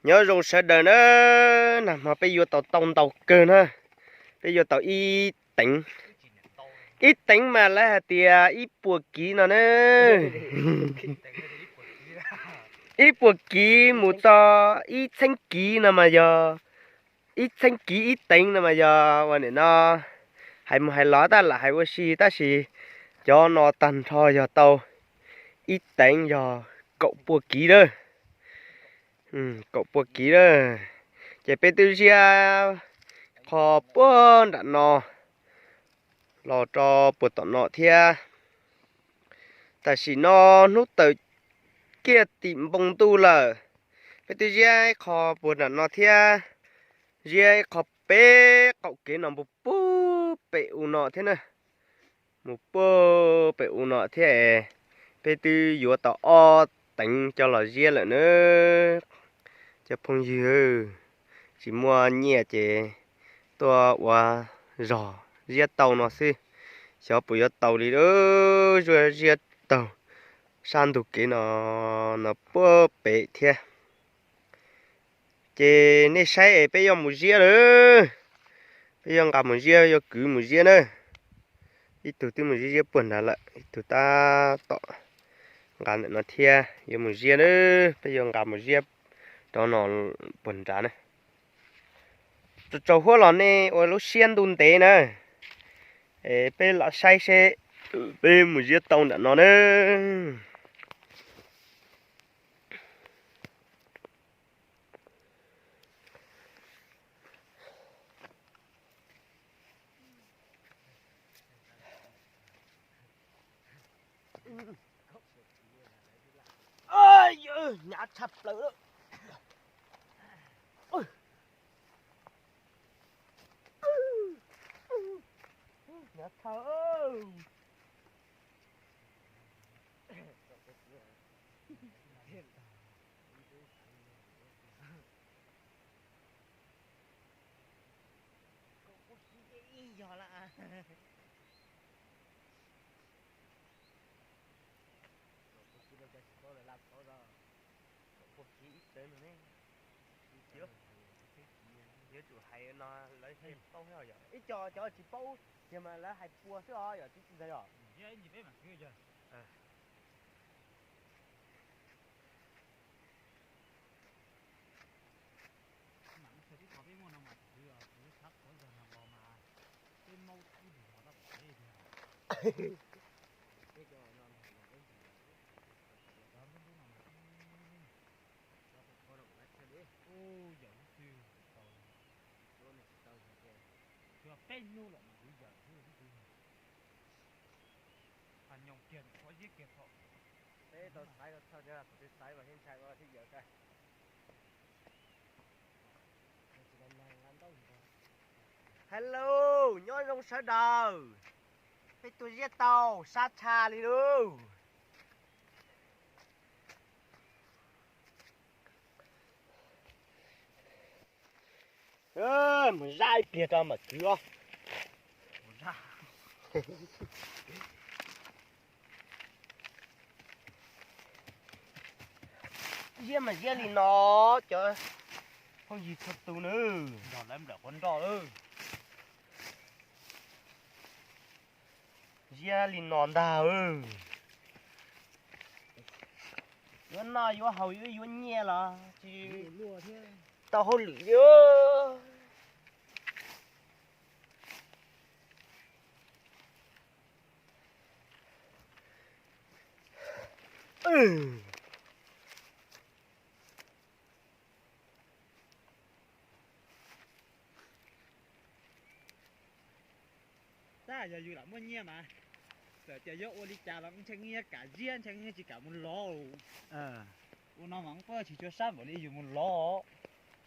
Nyob zoo sawv daws na, nag hmo peb yuav tau tau ntau kawg na, peb yuav tau ib teev, ib teev mas lawv hais tias ib puas kiv no na, ib puas kiv mus txog ib txheeb kiv no mas yog, ib txheeb kiv ib teev no mas yog ua nim no hais mus hais los tab lam hais ua si tab sis cov no tag nrho yog tau ib teev yog kaum puas kiv lawm. Kaum puas kiv lawm. Ces peb twb ziab qho puag nram no los rau puag tom no thiab. Tam sim no hnub tawm kiag tim npoo ntuj lawm, peb twb ziab ib qho puag nram no thiab, ziab ib qho pem qaum kev no mus puag pem u no thiab na, mus puag pem u no thiab es peb twb yuav tau ob teev coj los ziab lawm na. Cov phooj ywg, tsis muaj nyiaj ces tuaj ua zog ziab tau no xwb, xyov puas yuav tau li lawm. Zuaj ziab taug sab ntug kev no, no puag pem thiab. Ces nej saib es peb yuav mus ziab lawm, peb yuav nqa mus ziab, yuav kwv mus ziab na. Ib tug twb mus ziab ziab puag nrad lawm, ib tug tab tom nqa ntawm no thiab yuav mus ziab na, peb yuav nqa mus ziab rau no puag nrad na. Tsaus tsaus huab los nej ua lub siab ntuj ntev na, es peb los saib seb peb mus ziab tau nram no na. Hnyav tshaj plaws lawm. Hnyav tshaj. Yuav tsum hais no lawv thiaj paub yom. Ib co cov tsis paub tiag mas lawv hais pua xwb os yom, tsis ntag yom. Peb hnub lawm mas kuv yawm xwb. Nyoos kiag qhuav ziab kiag thaum. Peb tau xaiv txhawj thiab, thaum twg xaiv mas thiab ntshai ua thiab yawm kawg. Hello, nyob zoo sawv daws. Peb tuaj ziab tau sab tshaj li lauj. Mus zab ib pliag rau mam kwv os. Ziab mas ziab li no, cov phooj ywg txhua tus nawb. Nrog lawv nplawm quav nroj lawm. Ziab li no ntag. Yuav noj yuav haus yuav yuav nyiaj los tsis tau hauj lwm li. Tab yog yus lam muaj nyiaj mas, txawm tias yuav ua li cas los ntshai nyiaj kam ziab, ntshai nyiaj tsis kam mus lov. Ua no mas pab tsis tshua sab npaum li yus mus lov.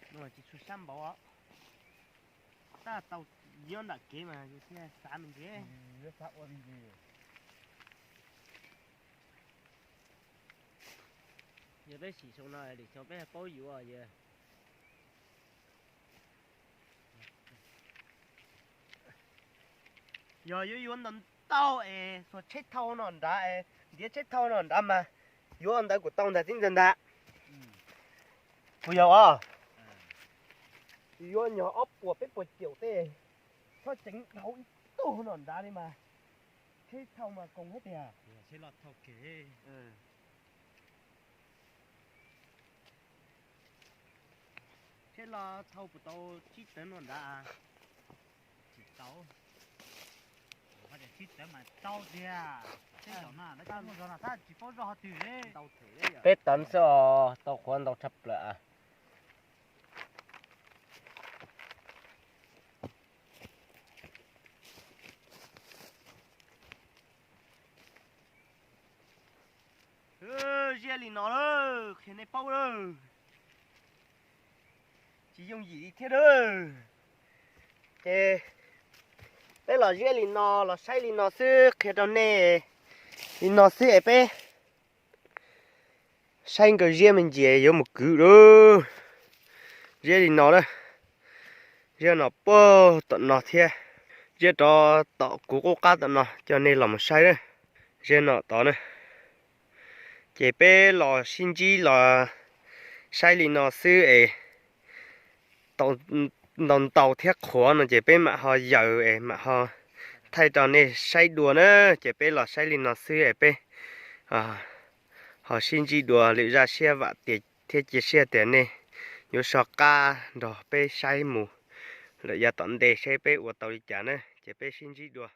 Tsis tshua sab npaum. Tab tau nyob nram kev mas yus thiaj xav me ntsis. Yog peb sim xyoo no lwm xyoo peb paub yuav. Yog yuav yuav ntau ntau es xuas tsheb thauj no nrad, ntiav tsheb thauj no nrad mas yuav ntawd kuj tau ntag tib ntag ntag. Puas yog os? Yuav nyog ob puas peb puas caum tej, txhob ceev dhau ib tug no nrad li mas, tsheb thauj mas koom thiab tiag. Tsheb los thauj puas tau tsib tawv no nrad? Tsis tau. Tsib tawv mas tau tiag. Tej zaum no lawv coj mus zog no tab tsis paub zoj qhov twg li. Peb tawv xwb os, tau qhuav ntau tshaj plaws. Ziab li no lawm, qhia nej paub lawm. Tsis yooj yim li thiab lawm. Ces peb los ziab li no, los saib li no xwb, qhia rau nej li no xwb es peb saib nkawd ziab me ntsis yuav mus kwv lawm. Ziab li no na, ziab no puag tom no thiab, ziab rov tom kuv qub qab tom no, coj nej los mus saib na. Ziab no tod na, ces peb los sib ntsib los saib li no xwb es tau ntau ntau thiab qhuav no ces peb mam ho yaws es mam ho thaij rau nej saib dua na. Ces peb los saib li no xwb es peb ho sib ntsib dua lwm zaj siab, vam thiab cia siab tias nej yuav soj qab nrog peb saib mus lawm yav tom ntej seb peb ua tau li cas na. Ces peb sib ntsib dua.